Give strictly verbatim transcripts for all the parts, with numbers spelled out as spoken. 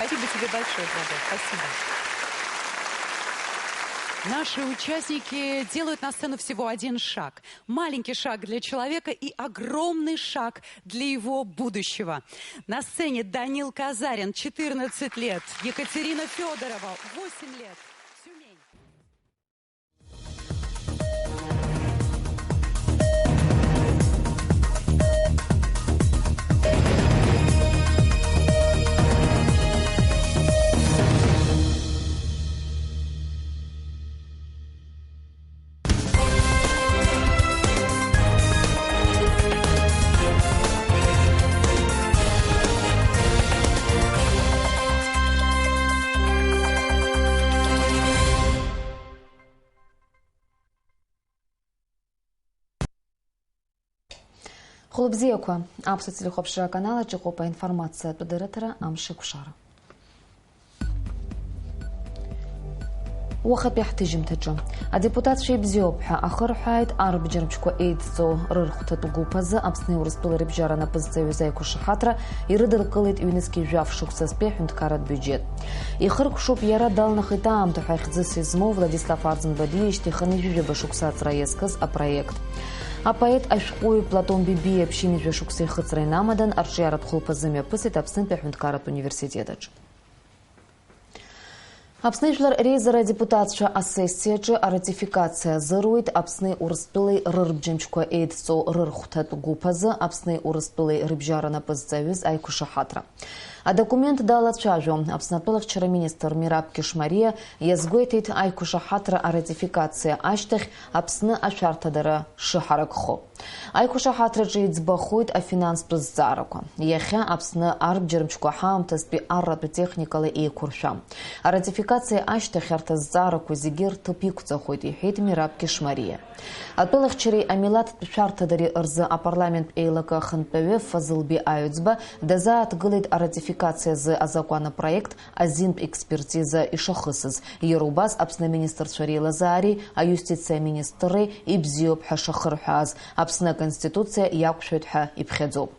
Спасибо тебе большое, Владимир. Спасибо. Наши участники делают на сцену всего один шаг. Маленький шаг для человека и огромный шаг для его будущего. На сцене Данил Казарин, четырнадцать лет, Екатерина Федорова, восемь лет, Тюмень. Хәылбзиақәа, аԥсуа телехәаԥшра аканал аҿы иҟоуп аинформациатә дырраҭара Амшеикәшара. Уахатәи ҳҭыжьымҭаҿы. Адепутатцәа ибзиоуп ҳәа ахырҳәааит арбџьарбжьқәа еидҵоу рырхәҭатә гәыԥ азы Аԥсни Урыстәылеи рыбжьара напы зҵаҩыз аиқәшаҳаҭра ирыдыркылеит ҩнызқьи жәаф шықәсазтәи аҳәынҭқарратә биуџьет. Ихыркәшоуп иара далнахит аамҭа ҳәа хьӡыс измоу Владислав Арӡынба диижьҭеи хынҩажәижәаба шықәса аҵра иазкыз апроект. Апоет ашәҟәыҩҩы Платон Бебиа ԥшьынҩажәа шықәса ихыҵра инамадан арҿиаратә хәылԥазы мҩаԥысит Аԥснытәи аҳәынҭқарратә университет аҿы. Аԥсны Жәлар Реизара адепутатцәа асессиаҿы аратификациа азыруит Аԥсни Урыстәылеи рырбџьамшьқәа еидҵоу рырхәҭатә гәыԥ азы Аԥсни Урыстәылеи рыбжьара напы зҵаҩыз аиқәшаҳаҭра. Адокумент далацәажәо Аԥсны атәылахьчара министр Мераб Кьышмариа иазгәеиҭеит аиқәшаҳаҭра аратификациа ашьҭахь Аԥсны ашәарҭадара шыҳаракхо. Аиқәшаҳаҭраҿы иӡбахоит афинанстә зҵаарақәа. Иахьа Аԥсны арбџьарбжьқәа ҳаамҭазтәи арратә техникала еиқәыршәам. Аратификациа ашьҭахь арҭ азҵаарақәа зегьы рҭыԥ иқәҵахоит, иҳәеит Мераб Кьышмариа. Атәылахьчареи амилаҭтә шәарҭадареи рзы апарламент еилакы ахантәаҩы Фазылбеи Аҩӡба дазааҭгылеит аратификациазы азакәан апроект азинтә експертиза ишахысыз, иара убас Аԥсны аминистрцәа реилазаареи аиустициа аминистрреи ибзиоуп ҳәа шахырҳәааз, Аԥсны Аконституциа иақәшәоит ҳәа иԥхьаӡоуп.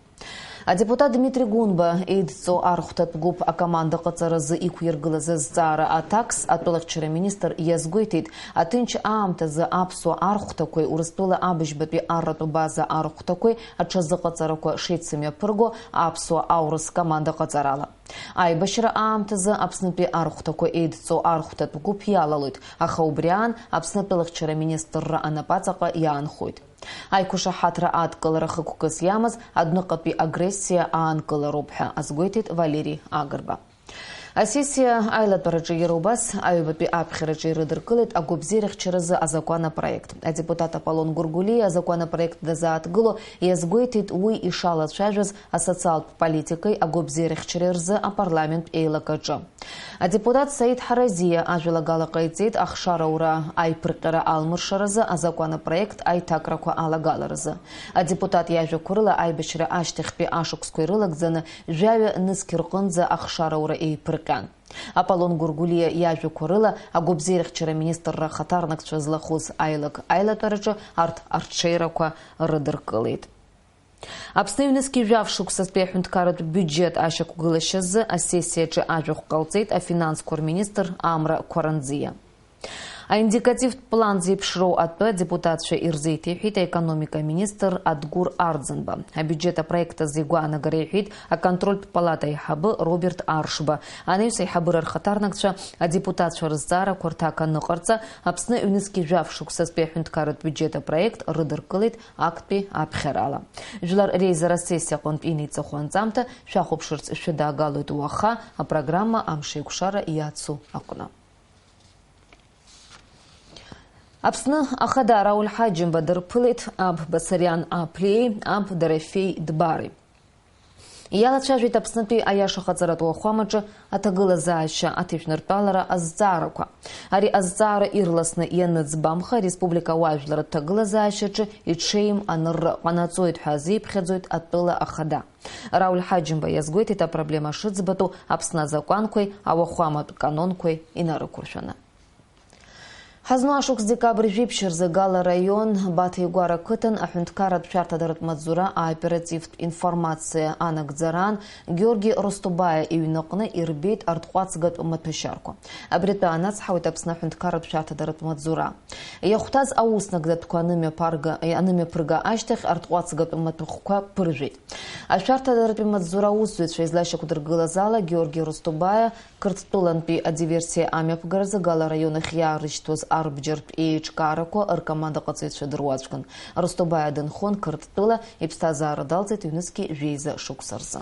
Адепутат Дмитри Гәынба еидҵоу архәҭатә гәыԥ акоманда ҟаҵаразы иқәиргылаз азҵаара аҭакс атәылахьчара министр иазгәеиҭеит, аҭынч аамҭазы аԥсуа архәҭақәеи Урыстәыла абыжьбатәи арратә база архәҭақәеи аҽазыҟаҵарақәа шеицымҩаԥырго аԥсуа-аурыс команда ҟаҵарала. Аибашьра аамҭазы Аԥснытәи архәҭақәа еидҵоу архәҭатә гәыԥ иалалоит, аха убри аан Аԥсны атәылахьчара министрра анапаҵаҟа иаанхоит. Аиқәшаҳаҭра адкылара хықәкыс иамаз адәныҟатәи агрессиа аанкылароуп ҳәа азгәеиҭеит Валери Агрба. Асессиа аилатәараҿы иара убас аҩбатәи аԥхьараҿы ирыдыркылеит агәабзиарахьчаразы азакәан апроект. Адепутат Аполлон Гәыргәлиа азакәан апроект дазааҭгыло иазгәеиҭеит уи ишалацәажәаз асоциалтә политикеи агәабзиарахьчареи рзы апарламент еилакаҿы. Адепутат Саид Ҳаразиа ажәалагала ҟаиҵеит ахшараура аиԥырҟьара алмыршаразы азакәан апроект аиҭакрақәа алагаларазы. Адепутат иажәақәа рыла аибашьра ашьҭахьтәи ашықәсқәа ирылагӡаны жәаҩа нызқь рҟынӡа ахшараура еиԥырҟьан. Аполлон Гәыргәлиа иажәақәа рыла агәабзиарахьчара аминистрра ахаҭарнакцәа злахәыз аилак аилатәараҿы арҭ арҽеирақәа рыдыркылеит. Аԥсны ҩнызқьи жәаф шықәсазтәи аҳәынҭқарратә биуџьет ашьақәгылашьазы асессиаҿы ажәахә ҟалҵеит афинансқәа рминистр Амра Қәаранӡиа. Аиндикативтә план зеиԥшроу атәы адепутатцәа ирзеиҭеиҳәеит аекономика аминистр Адгәыр Арӡынба. Абиуџьет апроект азы игәаанагара иҳәеит аконтрольтә палата аиҳабы Роберт Аршба. Анаҩс аиҳабыра рхаҭарнакцәа адепутатцәа рызҵаарақәа рҭак аныҟарҵа, Аԥсны ҩнызқьи жәаф шықәсазтәи аҳәынҭқарратә биуџьет апроект рыдыркылеит актәи аԥхьарала. Жәлар реизара асессиа аҟынтә инеиҵыху анҵамҭа шәахәаԥшырц шәыдаагалоит уаха апрограмма Амшеикәшара иацу аҟны. Аԥсны Ахада Рауль Ҳаџьымба дырԥылеит аб Басариан Аԥлиеи аб Дорофеи Дбари. Иалацәажәеит Аԥснытәи аиашахаҵаратә уахәамаҿы аҭагылазаашьа аҭышәныртәалара азҵаарақәа. Ари азҵаара ирласны ианыӡбамха, ареспублика ауаажәларратә ҭагылазаашьаҿы иҽеим анырра ҟанаҵоит ҳәа азиԥхьаӡоит атәыла ахада. Рауль Ҳаџьымба иазгәеиҭеит апроблема шыӡбатәу Аԥсны азакәанқәеи ауахәаматә канонқәеи инарықәыршәаны. Азну ашықәс декабрь жәиԥшь рзы Гала раион Баҭеигәара қыҭан аҳәынҭқарратә шәарҭадаратә маҵзура аоперативтә информациа анагӡараан Георги Ростобаиа иҩныҟны ирбеит артҟәацгатә маҭәашьарқәа. Абри атәы анацҳауеит Аԥсны аҳәынҭқарратә шәарҭадаратә маҵзура. Иахәҭаз аус нагӡатәқәа анымҩаԥарга-, анымҩаԥырга ашьҭахь артҟәацгатә маҭәахәқәа ԥыржәеит. Ашәарҭадаратәи маҵзура аусзуҩцәа излашьақәдыргылаз ала, Георги Ростобаиа Қырҭтәылантәи адиверсиа амҩаԥгаразы Гала араион ахь иаарышьҭуаз арбџьартә еиҿкаарақәа ркомандаҟаҵаҩцәа дыруаӡәкын. Ростобаиа дынхон Қырҭтәыла, иԥсҭазаара далҵит ҩнызқьи жәеиза шықәса рзы.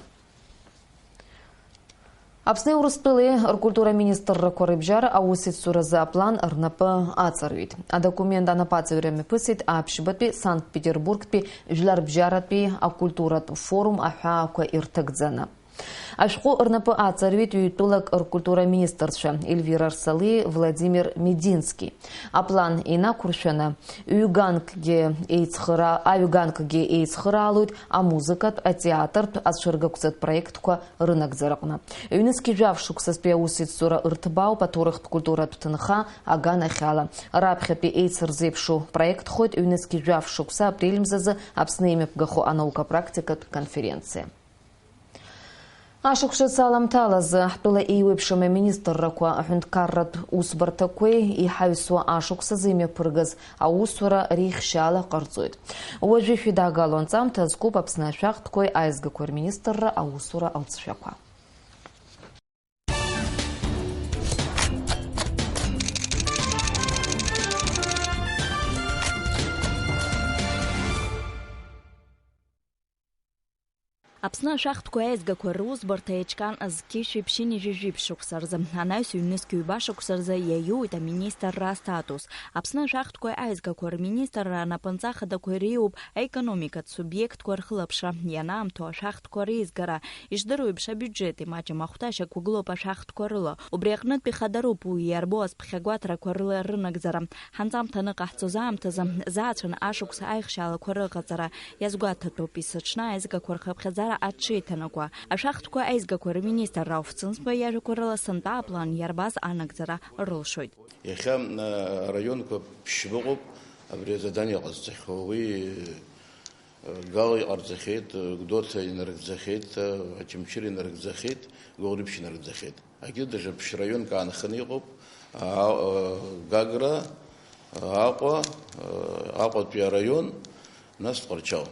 Аԥсни Урыстәылеи ркультура министррақәа рыбжьара аусеицуразы аплан рнапы аҵарҩит. Адокумент анапаҵаҩра мҩаԥысит аԥшьбатәи Санкт-Петербургтәи жәларбжьаратәи акультуратә форум аҳәаақәа ирҭагӡаны. Ашәҟәы рнапы аҵарҩит ҩ-тәылак ркультура министрцәа Ельвира Арсалии Владимир Медински. Аплан инақәыршәаны, ҩганкгьы еицхыра-, аҩганкгьы еицхыраалоит амузыкатә, атеатртә, ацәыргақәҵатә проектқәа рынагӡараҟны. Ҩнызқьи жәаф шықәсазтәи аусеицура рҭбаауп аҭоурыхтә культуратә ҭынха аганахьала. Раԥхьатәи еицырзеиԥшу проектхоит ҩнызқьи жәаф шықәса апрель мзазы Аԥсны имҩаԥгахо анаука-практикатә конференциа. Ашықәс ҿыц аламҭалазы ҳтәыла еиуеиԥшым аминистррақәа, аҳәынҭқарратә усбарҭақәеи иҳаҩсуа ашықәсазы имҩаԥыргаз аусура реихшьаала ҟарҵоит. Уажәы шәидагало анҵамҭа азкуп Аԥсны ашәахтәқәеи аизгақәеи рминистрра аусура алҵшәақәа. Аԥсны ашәахтәқәа аизгақәа русбарҭа еиҿкаан зқьышәи ԥшьынҩажәи жәиԥшь шықәса рзы. Анаҩс ҩнызқь ҩба шықәса рзы иаиуит аминистрра астатус. Аԥсны ашәахтәқәа аизгақәа рминистрра анапынҵа хадақәа иреиуоуп аекономикатә субиектқәа рхылаԥшра, ианаамҭоу ашәахтәқәа реизгара, ишдыру еиԥш, абиуџьети маҷым ахәҭа шьақәгылоуп ашәахтәқәа рыла. Убри аҟнытә ихадароуп уи иарбоу азԥхьагәаҭарақәа рыла рынагӡара. Ҳанҵамҭа аныҟаҳҵоз аамҭазы, заацәан ашықәс аихшьаалақәа рыҟаҵара иазгәаҭатәуп, есыҽны аизгақәа рхыԥхьаӡара аҽеиҭанакуа. Ашәахтәқәа аизгақәа рминистр Рауф Цымзба иажәақәа рыла сынтәа аплан иарбаз анагӡара рылшоит. Иахьа, э, араионқәа ԥшьба ыҟоуп абри азадание ҟазҵахьоу. Уи, э, Гала иҟарҵахьеит, э, Гәдоуҭа инарыгӡахьеит, э, Очамчыра инарыгӡахьеит, Гәылрыԥшь инарыгӡахьеит. Агьырҭ даҽа ԥшь раионк аанханы иҟоуп, а, а, Гагра, а, Аҟәа, а, Аҟәатәи араион, нас Тҟәарчал.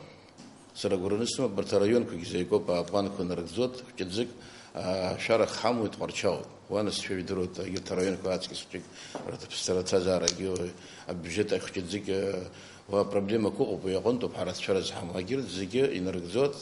Сара агәра анысымам, абарҭ араионқәагьы зегь акоуп, апланқәа нарыгӡоит, хәҷыӡык, а, шәарах ҳамоуит Тҟәарчал. Уа нас шәа ижәдыруеит, егьырҭ араионқәа аҵкьыс хәҷык рҭ-, рҭазаарагьы, абиуџьет ахь хәҷыӡык, а, уа проблемақәа ыҟоуп, уи аҟынтәоуп ҳара ацәшәара зҳамоу. Егьырҭ зегьы инарыгӡоит,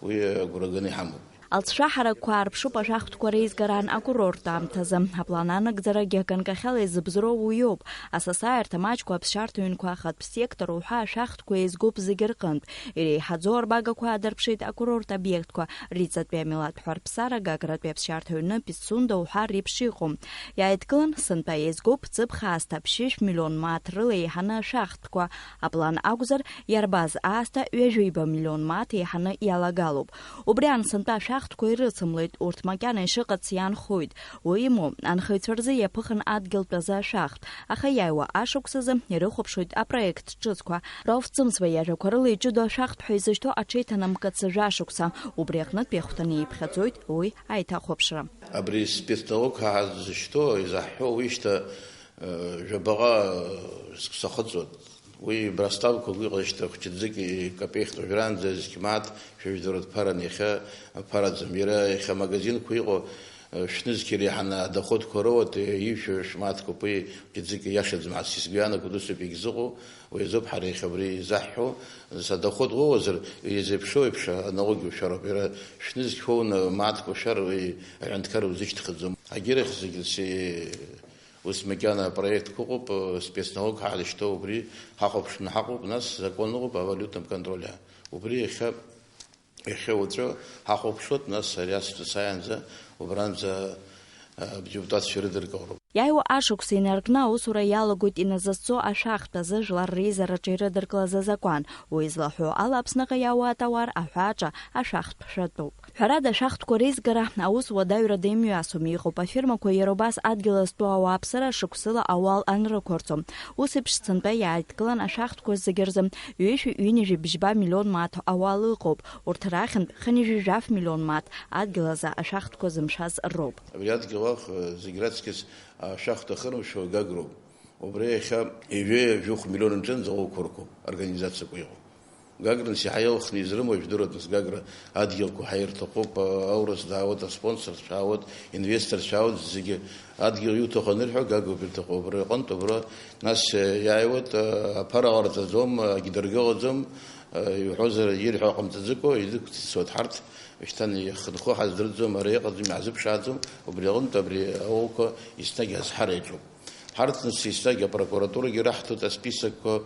уи агәра ганы иҳамоуп. Алҵшәа ҳаракқәа аарԥшуп ашәахтәқәа реизгараан акурорт аамҭазы. Аплан анагӡарагьы ганкахьала изыбзоуроу уиоуп. Асасааирҭа маҷқәа аԥсшьарҭа ҩнқәа ахатә сектор уҳәа ашәахтәқәа еизгоуп зегьы рҟынтә. Иреиҳаӡоу арбагақәа аадырԥшит акурорт обиектқәа, Риҵатәи амилаҭ ҳәарԥсара, Гагратәи аԥсшьарҭа ҩны, Пицунда уҳәа реиԥш иҟоу. Иааидкылан, сынтәа еизгоуп ҵыԥх аасҭа ԥшьышә миллион мааҭ рыла еиҳаны ашәахтәқәа. Аплан акәзар, иарбаз аасҭа ҩажәиба миллион мааҭ еиҳаны иалагалоуп. Убри аан сынтәа ашәахтәқәа ирыцымлеит, урҭ макьана ишыҟац иаанхоит. Уи имоу, анхаҩцәа рзы иаԥыхын адгьылтәазы ашәахтә, аха иааиуа ашықәсазы ирыхәаԥшуеит апроект ҿыцқәа. Рауф Цымзба иажәақәа рыла иҷыдоу ашәахтә ҳәа изышьҭоу аҽеиҭанамкыц жәашықәса, убри аҟнытә иахәҭаны иԥхьаӡоит уи аиҭахәаԥшра. Абри спецналог ҳәа ҳазышьҭоу, изаҳҳәо, уи шьҭа, э, жәабаҟа, э, сахыҵуан. Уи браставқәак иҟазшьҭа хәҷыӡык икапеихт уажәраанӡа зқьмааҭ шәажәдоура дԥаран, иахьа ԥараӡам. Иара иахьа магазинқәа иҟоу, э, шәнызқьи реиҳаны адоходқәа роуеит, э, ишәа шәмааҭқәоуп, уи хәҷыӡык иашаӡам, ас сгәы иаанагоит, усоуп иагьзыҟоу, уи азоуп ҳара иахьа абри изаҳҳәо. Нас адоход уоуазар, изеиԥшроу еиԥш аналог иушәароуп. Иара шәнызқь уоуны мааҭк ушәар, уи аҳәынҭқар узышьҭхыӡом. Агьырахь зегьы си-, Ус макьана апроектқәа ыҟоуп, спецналог ҳаалышьҭоу, убри ҳахәаԥшны ҳаҟоуп, нас закон ыҟоуп о валютном контроле. Убри иахьа, иахьа уаҵәы ҳахәаԥшуеит, нас ари асасааиаанӡа убранӡа, а, адепутатцәа ирыдыркылароуп. Иааиуа ашықәс инаркны аусура иалагоит иназыцҵо ашәахтә азы жәлар реизараҿы ирыдыркылаз азакәан. Уи злаҳәо ала, Аԥсныҟа иаауа атауар аҳәааҿы ашәахтә шәатәуп. Ҳәарада, ашәахтәқәа реизгара аус уадаҩрада имҩасуам, иҟоуп афирмақәа иара убас адгьыл азтәу ауааԥсыра шықәсыла ауал анрықәырҵо. Ус еиԥш, сынтәа иааидкылан ашәахтәқәа зегьы рзы ҩышәи ҩынҩажәи бжьба миллион мааҭ ауал ыҟоуп. Урҭ рахьынтә хынҩажәи жәаф миллион мааҭ адгьыл азы ашәахтәқәа зымшаз роуп. Абри адгьыл ахь, э, зегь раҵкыс ашәахтә ахырмшәо Гагроуп. Убри иахьа ҩажәи жәохә миллион рҿынӡа ауқәа ркуп, организациақәа иҟоуп. Гагра нас иаҳа иалхны изрымоу жәдыруеит, нас Гагра адгьылқәа ҳәа ирҭахуп, аурыс даауеит, аспонсорцәа аауеит, инвесторцәа аауеит, зегьы адгьыл иуҭаху анырҳәо, Гагроуп ирҭаху. Убри аҟынтә, убра нас, э, иааиуеит, э, аԥара ҟарҵаӡом, агьдыргы ыҟаӡом, э, иуҳәозар, ирҳәо ҟамҵаӡакәа, идәықәҵыцуеит ҳарҭ. Шьҭан ихынҳәуа ҳаздырӡом, ара иҟаӡам, иаҳзыԥшааӡом, убри аҟынтә абри ауалқәа еснагь азҳара иаҿуп. Ҳарҭ нас еснагь апрокуратурагьы раҳҭоит асписокқәа,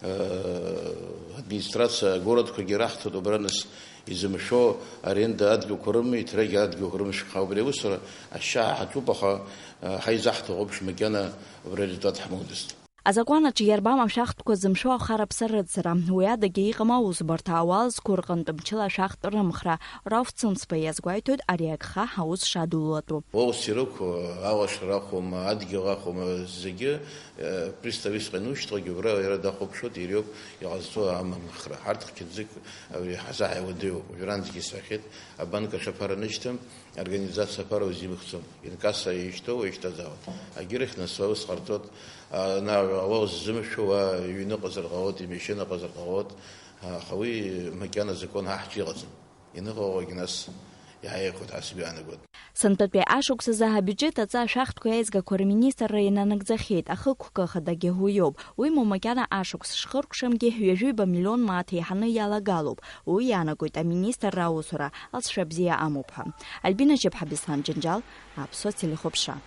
э, администрациа агородқәагьы раҳҭоит, убра нас изымшәо аренда адгьылқәа рымеи, иҭрагьы адгьылқәа рымшәха, убри аусура ашьшьаҳәа ҳаҿуп, аха, э, ҳаизаҳҭаху еиԥш макьана убра результат ҳмоудызт. Азакәан аҿы иарбам ашәахтәқәа зымшәо ахараԥса рыцра. Уи адагьы иҟам аусбарҭа ауал зқәу рҟынтә мчыла ашәахтә рымхра. Рауф Цымцба иазгәеиҭоит ари агха аус шадулатәу. Уа ус ирықәу, алашара ахәом, адгьыл ахәом, зегьы, э, пристав исҟа инушьҭалгьы убра иара дахәаԥшуеит, ириоуп иҟазҵо амхра. Ҳарҭ хьыӡык абри ҳазааиуа дыҩуп. Уажәраанӡагьы исҳәахьеит, абанк ашаԥара нышьҭам, организациа аԥара узимхӡом. Инкасса ишьҭоу уеишьҭазаауеит. Агьырахь нас уа ус ҟарҵоит, а, на, уа уззымшәо, уа иҩныҟазар ҟалоит, имашьынаҟазар ҟалоит, аха уи макьана азакәан аҳ иҟаӡам. Ианыҟалалак нас иааихәоит ҳәа сгәы иаанагоит. Сынтәатәи ашықәс азы абиуџьет аҵа ашәахтәқәа аизгақәа рминистрра инанагӡахьеит, ахықәкы ахадагьы уиоуп. Уимоу, макьана ашықәс шхыркәшамгьы ҩажәиба миллион мааҭ еиҳаны иалагалоуп. Уи иаанагоит аминистрра аусура алҵшәа бзиа амоуп ҳәа. Альбина Чаԥҳа, Беслан Џьанџьал, Аԥсуа телехәаԥшра.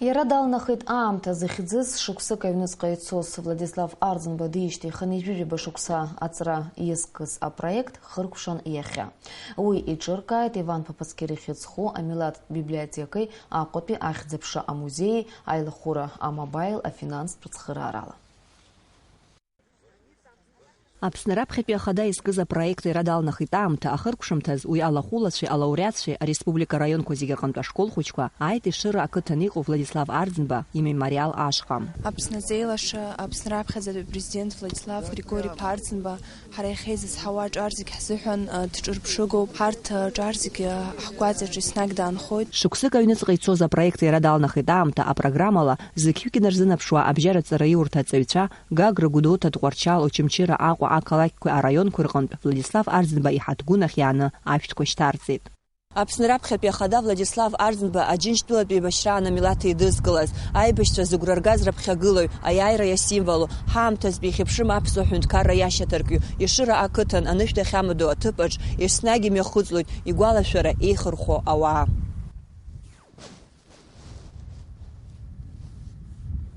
Иара далнахит аамҭа зыхьӡыз, шықәсык аҩныҵҟа ицоз Владислав Арӡынба диижьҭеи хынҩажәижәаба шықәса аҵра иазкыз апроект хыркәшан иахьа. Уи иҿыркааит Иван Ԥаԥацқьыр ихьыӡ зху амилаҭтә библиотекеи Аҟәатәи ахьӡ-аԥша амузеии аилахәыра амобаил афинанстә цхыраарала. Аԥсны раԥхьатәи ахада изкыз апроект иара далнахит аамҭа ахыркәшамҭаз уи алахәылацәеи алауреатцәеи ареспублика араионқәа зегьы рҟынтә ашкол хәыҷқәа ааит Ешыра ақыҭан иҟоу Владислав Арӡынба имемориал ашҟа. Аԥсны аҵеилаша, Аԥсны раԥхьаӡатәи апрезидент Владислав Григори-иԥа Арӡынба ҳара иахьа изызҳауа аҿар зегь ҳзыҳәан, э, дҿырԥшыгоуп. Ҳарҭ, э, аҿар зегь, э, ҳгәаҵаҿы еснагь даанхоит. Шықәсык аҩныҵҟа ицоз апроект иара далнахит аамҭа апрограммала зықьҩык инарзынаԥшуа абжьаратә ҵараиурҭа аҵаҩцәа Гагра, Гәдоуҭа, Тҟәарчал, Очамчыра, Аҟәа ақалақьқәеи араионқәеи рҟынтә Владислав Арӡынба иҳаҭгәын ахь иааны ашәҭқәа шьҭарҵеит. Аԥсны раԥхьатәи ахада Владислав Арӡынба Аџьынџьтәылатәи еибашьраан амилаҭ еидызкылаз, аибашьцәа зыгәра ргаз раԥхьагылаҩ, аиааира иасимволу, ҳаамҭазтәи ихьыԥшым аԥсуа ҳәынҭқарра иашьаҭаркҩы, Ешыра ақыҭан анышә дахьамадоу аҭыԥаҿ еснагь имҩахыҵлоит игәалашәара еихырхәо ауаа.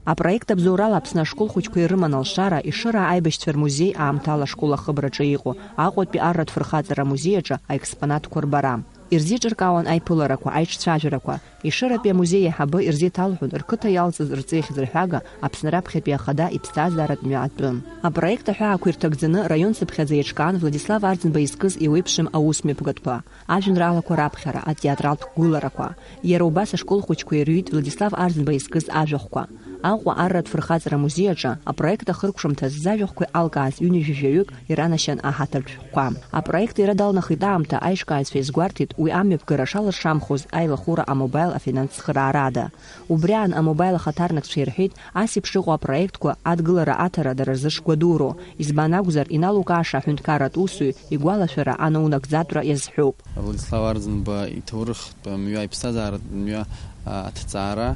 Апроект абзоурала Аԥсны ашкол хәыҷқәа ирыман алшара, Ешыра аибашьцәа рмузеи аамҭала ашкол ахыбраҿы иҟоу, Аҟәатәи арратә фырхаҵара амузеи аҿы аекспонатқәа рбара. Ирзеиҿыркаауан аиԥыларақәа, аиҿцәажәарақәа. Ешыратәи амузеи аиҳабы ирзеиҭалҳәон рқыҭа иалҵыз рҵеи ахьӡырҳәага Аԥсны раԥхьатәи ахада иԥсҭазааратә мҩа атәы. Апроект аҳәаақәа ирҭагӡаны раион цыԥхьаӡа еиҿкаан Владислав Арӡынба изкыз еиуеиԥшым аусмҩаԥгатәқәа. Ажәеинраалақәа раԥхьара, атеатралтә гәыларақәа. Иара убас ашкол хәыҷқәа ирҩит Владислав Арӡынба изкыз ажәахәқәа. Аҟәа арратә фырхаҵара музеи аҿы апроект ахыркәшамҭаз зажәахәқәа алкааз ҩынҩажәи жәаҩык иранашьан аҳаҭыртә шәҟәқәа. Апроект иара далнахит аамҭа аиҿкааҩцәа иазгәарҭеит уи амҩаԥгара шалыршамхоз аилахәыра амобаил афинанс цхыраарада. Убри аан амобаил ахаҭарнакцәа ирҳәеит, ас еиԥш иҟоу апроектқәа адгылара аҭара дара рзы шгәадуроу, избан акәзар, иналукааша аҳәынҭқарратә усуҩ игәалашәара анаунагӡатәра иазҳәоуп. Владислав Арӡынба иҭоурыхтә мҩа, иԥсҭазааратә мҩа аҭҵаара,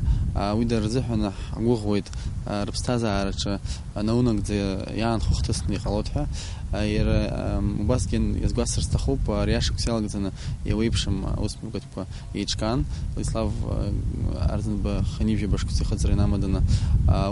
уи дара рзыҳәан ҳгәыӷуеит, рыԥсҭазаараҿы наунагӡа иаанхо хҭысны иҟалоит ҳәа. Иара, убасгьы иазгәасҭар сҭахуп, ари ашықәс иалагӡаны еиуеиԥшым аусмҩаԥгатәқәа еиҿкаан, Владислав Арӡынба хынҩажәаба шықәса ихыҵра инамаданы,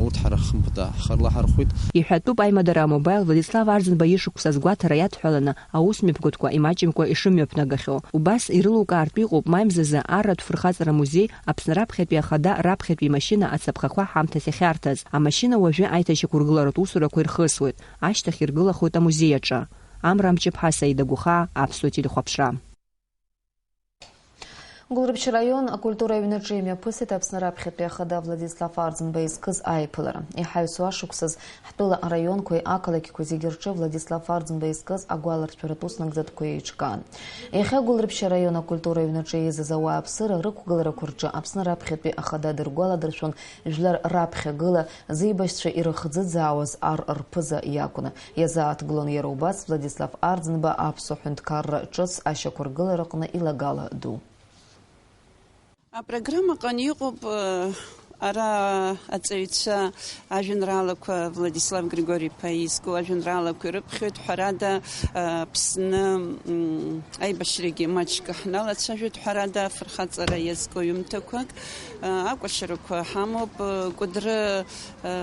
урҭ ҳара хымԥада ҳхы рлаҳархәит. Иҳәатәуп аимадара амобаил Владислав Арӡынба ишықәса азгәаҭара иадҳәаланы аусмҩаԥгатәқәа имаҷымкәа ишымҩаԥнагахьоу. Убас ирылукаартә иҟоуп маи мзазы арратә фырхаҵара музеи Аԥсны раԥхьатәи ахада раԥхьатәи имашьына ацаԥхақәа ҳамҭас иахьарҭаз. Амашьына уажәы аиҭашьақәыргыларатә усурақәа ирхысуеит, ашьҭахь иргылахоит амузеи аҿы. Амра Мҷыԥҳа, Саида Гәыхаа, Аԥсуа телехәаԥшра. Гәылрыԥшь раион акультура аҩнаҿы имҩаԥысит Аԥсны раԥхьатәи ахада Владислав Арӡынба изкыз аиԥылара. Иҳаҩсуа шықәсаз ҳтәыла араионқәеи ақалақьқәеи зегьы рҿы Владислав Арӡынба изкыз агәаларшәаратә уснагӡатәқәа еиҿкаан. Иахьа Гәылрыԥшь араион акультура аҩнаҿы еизаз ауааԥсыра рықәгыларақәа рҿы Аԥсны раԥхьатәи ахада дыргәаладыршәон жәлар раԥхьагыла зеибашьцәа ирыхӡыӡаауаз ар рԥыза иакәны. Иазааҭгылон иара убас Владислав Арӡынба аԥсуа ҳәынҭқарра ҿыц ашьақәыргылараҟны илагала ду. Апрограммаҟны иҟоуп, э, ара аҵаҩцәа ажәеинраалақәа Владислав Григори-иԥа изку ажәеинраалақәа ирыԥхьоит, ҳәарада, э, Аԥсны, м, аибашьрагьы маҷк ҳналацәажәоит, ҳәарада, афырхаҵара иазку ҩымҭақәак, э, акәашарақәа ҳамоуп, э, Кәыдры, э,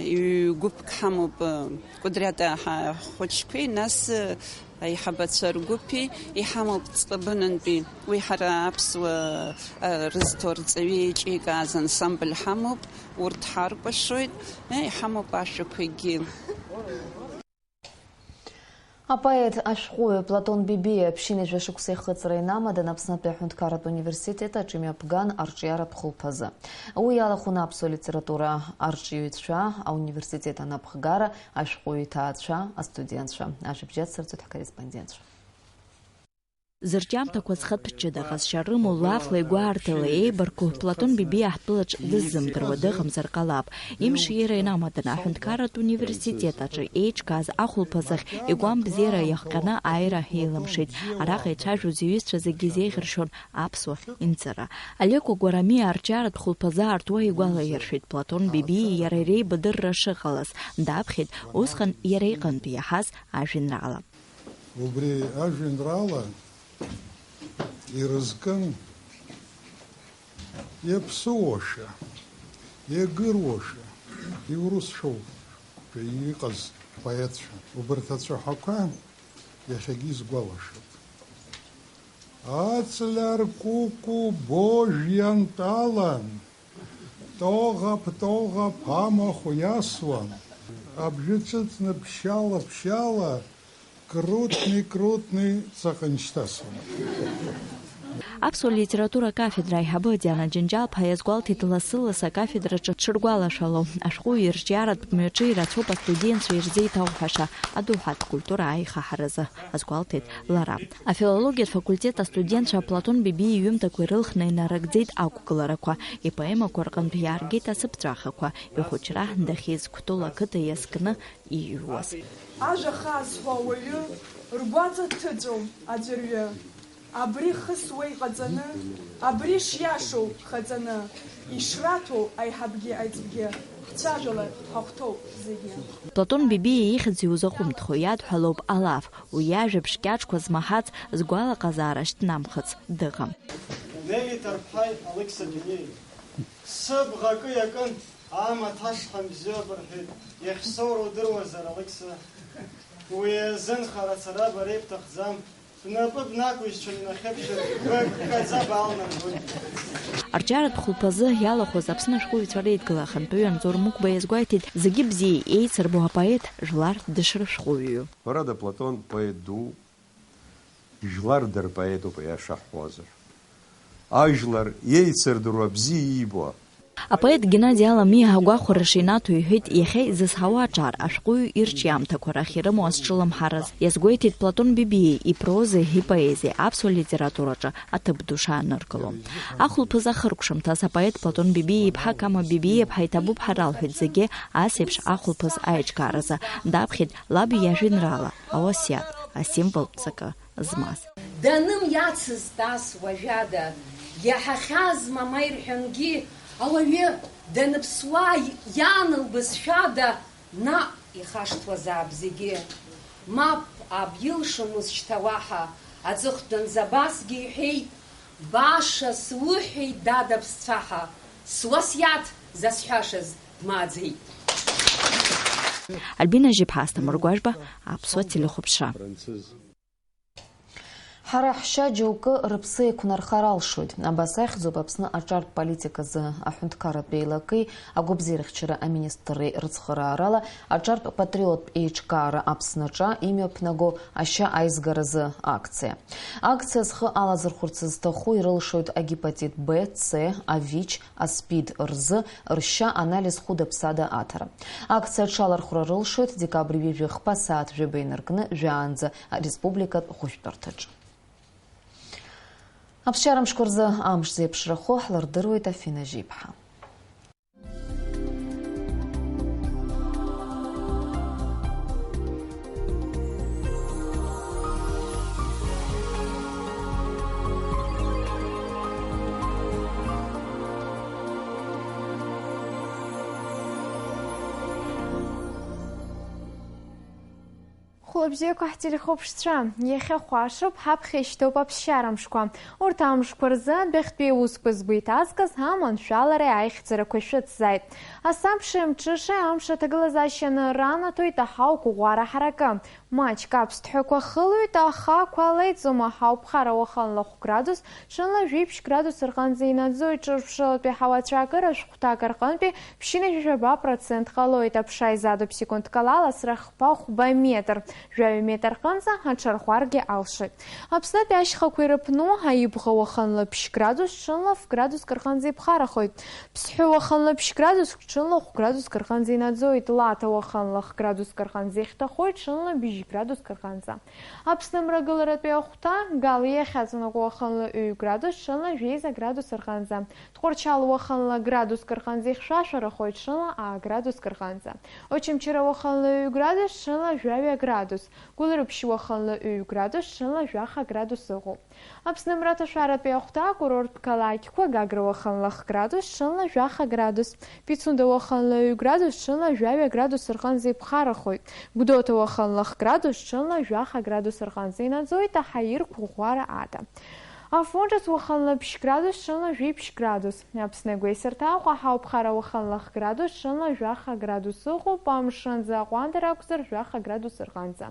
ҩ-гәыԥк ҳамоуп, э, Кәыдриата ҳа-, ҳхәыҷқәеи, нас, э, аиҳабацәа ргәыԥи, иҳамоуп ҵкабынынтәи, уи ҳара аԥсуа, а, рызҭо рҵаҩы еиҿикааз ансамбль ҳамоуп, урҭ ҳаркәашоит, е, иҳамоуп ашәақәагьы. Апоет ашәҟәыҩҩы Платон Бебиа ԥшьынҩажәа шықәса ихыҵра инамадан Аԥснытәи аҳәынҭқарратә университет аҿы имҩаԥган арҿиаратә хәылԥазы. Уи иалахәын аԥсуа литература арҿиаҩцәа, ауниверситет анапхгара, ашәҟәыҩҩы иҭаацәа, астудентцәа. Ажәабжь ацырҵоит ҳкорреспондентцәа. Зырҿиамҭақәа зхатә ҷыда ҟазшьа рымоу, лафлеи гәаартылеи еибарку Платон Бебиа ҳтәылаҿ дыззымдыруа дыҟамзар ҟалап. Имшира инамаданы аҳәынҭқарратә университет аҿы еиҿкааз ахәылԥазахь игәамбзиара иахҟьаны аира ҳилымшеит. Араҟа ицәажәоз иҩызцәа зегьы изеиӷьыршьон аԥсуа инҵыра. Алеко Гәарамиа арҿиаратә хәылԥазы аартуа игәалаиршәеит Платон Бебиеи иареи реибадырра шыҟалаз. Даԥхьеит усҟан иара иҟынтә иаҳаз ажәеинраала. Убри ажәеинраала ирызкын иаԥсыуаша, иагыруаша, иурысшәоушәа иҟаз поетцәа. Убарҭ ацәаҳәақәа иахьагьы исгәалашәоит. Аҵлар кәыкәу божә иантәалан, тоӷа-ԥтоӷа ԥамахә иасуан, абжьы ҿыцны ԥшьала-ԥшьала, крутни-крутни ҵаҟа иншьҭасуан. Аԥсуа литература акафедра аиҳабы Диана Џьынџьал-ԥҳа иазгәалҭеит лассы-лассы акафедраҿы дшыргәалашәало. Ашәҟәыҩҩы ирҿиаратә мҩаҿы ирацәоуп астудентцәа ирзеиҭауҳәаша адоуҳатә культура аихаҳаразы, азгәалҭеит лара. Афилологиатә факультет астудентцәа Платон Бебиа иҩымҭақәа ирылхны инарыгӡеит ақәгыларақәа, ипоемақәа рҟынтә иааргеит асыԥҵәахақәа, ихәыҷра дахьиз Кәтол ақыҭа иазкны иҩуаз. Ажәа хаа зҳәо ауаҩы ргәаҵа дҭыҵәом аӡәырҩы. Абри хысуа иҟаҵаны, абри шиашоу хаҵаны, ишраҭәоу аиҳабгьы аиҵбгьы ҳцәажәалар ҳахәҭоуп зегьы. Платон Бебиа ихьӡ иузаҟәымҭхо иадҳәалоуп алаф, уи иажәабжь кьаҿқәа змаҳац, згәалаҟазаара шьҭнамхыц дыҟам. Нели Ҭарԥҳаи Алықьса Дунеи. Сыбӷа акы иакын, амаҭ ашҳам бзиоуп рҳәеит, иахьсоура удыруазар, Алықьса? Уи азын хара-цара бара ибҭахӡам, бнапы бнақәыжьцәан инахьыбжьар, быггаӡа баалнаргоит. Арҿиаратә хәылԥазы иалахәыз Аԥсны ашәҟәыҩҩцәа реидгыла ахантәаҩы Анзор Мықәба иазгәеиҭеит, зегьы бзиа еицырбо апоет жәлар дышрышәҟәыҩҩу. Ҳәарада, Платон поет дууп. Жәлар дырпоетуп, аиаша ҳҳәозар. Ажәлар иеицырдыруа бзиа иибо. Апоет Геннади Аламиа агәахәара шинаҭо иҳәеит, иахьа изызҳауа аҿар ашәҟәыҩҩы ирҿиамҭақәа рахь ирымоу азҿлымҳараз. Иазгәеиҭеит Платон Бебиеи ипрозеи ипоезиеи аԥсуа литератураҿы аҭыԥ ду шааныркыло. Ахәылԥаз ахыркәшамҭаз апоет Платон Бебиа иԥҳа Кама Бебиа-иԥҳа иҭабуп ҳәа ралҳәеит зегьы ас еиԥш ахәылԥаз аиҿкааразы. Даԥхьеит лаб иажәеинраала. Ауасиаҭ, асимволтә ҵакы змаз. Даным иацызтас уажәада, Иаҳахьазма, ма ирҳәангьы, ауаҩы даныԥсуа иаан лбызшәада наҟ ихашҭуазаап зегьы. Мап, аб илшомызт шьҭа уаҳа, аҵыхәтәанӡа абасгьы иҳәеит, баша суҳәеит, дад аԥсцәаҳа, суасиаҭ засҳәашаз дмааӡеит. Альбина Жьыԥҳа, Асҭамыр Гәажәба, Аԥсуа телехәаԥшра. Ҳара ҳшьа џьоукы рыԥсы еиқәнархар алшоит. Абас ахьӡуп Аԥсны аҿартә политиказы аҳәынҭқарратә еилакеи агәабзиарахьчара аминистрреи рыцхыраарала аҿартә патриоттә еиҿкаара Аԥсны аҿа имҩаԥнаго ашьа аизгаразы акциа. Акциа зхы алазырхәырц зҭаху ирылшоит агепатит Б, С, авич, аспид рзы ршьа анализ хәыда-ԥсада аҭара. Акциа аҽалархәра рылшоит декабрь ҩажәи хԥа сааҭ жәаба инаркны жәаанӡа ареспубликатә хәышәтәырҭаҿы. Аԥсшьара мшқәа рзы амш зеиԥшрахо ҳлырдыруеит Афина Жьиԥҳа. Хәлабзиақәа ҳтелехәаԥшцәа, иахьа хәашоуп, ҳаԥхьа ишьҭоуп аԥсшьара мшқәа. Урҭ амшқәа рзы адәахьтәи аусқәа згәы иҭазгаз аманшәалареи аихьӡарақәа шәыцзааит. Асабшеи амҽышеи амш аҭагылазаашьа анаранаҭоит аҳауа қәыӷәӷәара ҳаракы. Маҷк аԥсҭҳәақәа хылоит, аха ақәа леиӡом, аҳауа ԥхара уахынла хә градус, ҽынла жәиԥшь градус рҟынӡа инаӡоит, ҿырԥшылатәи ҳауа цәаакыра шәҟәҭак рҟынтәи ԥшьынҩажәи жәаба процент ҟалоит, аԥша изадуп секундк ала ласра хԥа хәба метр, жәаҩа метр рҟынӡа аҽарӷәӷәаргьы алшоит. Аԥснытәи ашьхақәа ирыԥну, аибӷа уахынла ԥшь градус, ҽынла ф градуск рҟынӡа иԥхарахоит. Ԥсҳәы уахынла ԥшь градуск, ҽынла хә градуск рҟынӡа инаӡоит, Лаҭа уахынла х градуск рҟынӡа ихьҭахоит, ҽынла бжь градуск рҟынӡа. Аԥсны мрагыларатәи ахәҭа, Гал иахьаҵанакуа уахынла ҩ градус, ҽынла жәеиза градус рҟынӡа. Тҟәарчал уахынла градуск рҟынӡа ихьшәашәарахоит, ҽынла аа градуск рҟынӡа. Очамчыра уахынла ҩ градус, ҽынла жәаҩа градус. Гәылрыԥшь уахынла ҩ градус, ҽынла жәаха градус ыҟоуп. Аԥсны мраҭашәаратәи ахәҭа, акурорттә қалақьқәа, Гагра уахынла х градус, ҽынла жәаха градус. Пицунда уахынла ҩ градус, ҽынла жәаҩа градус рҟынӡа иԥхарахоит. Гәдоуҭа уахынла х градус, ҽынла жәаха градус рҟынӡа инаӡоит аҳаирқәа ӷәӷәара ада. Афон ҿыц уахынла ԥшь градус, ҽынла жәиԥшь градус. Аԥсны агәеисырҭа Аҟәа аҳауа ԥхара уахынла х градус, ҽынла жәаха градус ыҟоуп, амшынӡы аҟәандара акәзар жәаха градус рҟынӡа.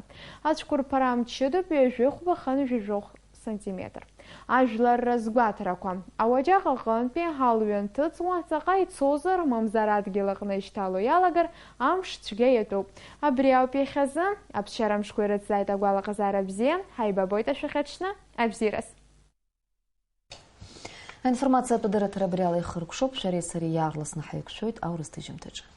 Ацәқәырԥара мчыдоуп, ҩажәи хәба хынҩажәи жәохә сантиметр. Ажәлар разгәаҭарақәа. Ауаџьаҟ аҟынтәи алҩа нҭыҵуа, ҵаҟа ицозар, мамзар адгьыл аҟны ишьҭало иалагар, амш цәгьа иатәуп. Абри ауп иахьазы, аԥсшьара мшқәа ирыцзааит агәалаҟазаара бзиа, ҳаибабоит ашәахьаҽны, абзиараз. Аинформациатә дырраҭара абри ала ихыркәшоуп, шәареи сареи иаарласны ҳаиқәшәоит аурыс ҭыжьымҭаҿы.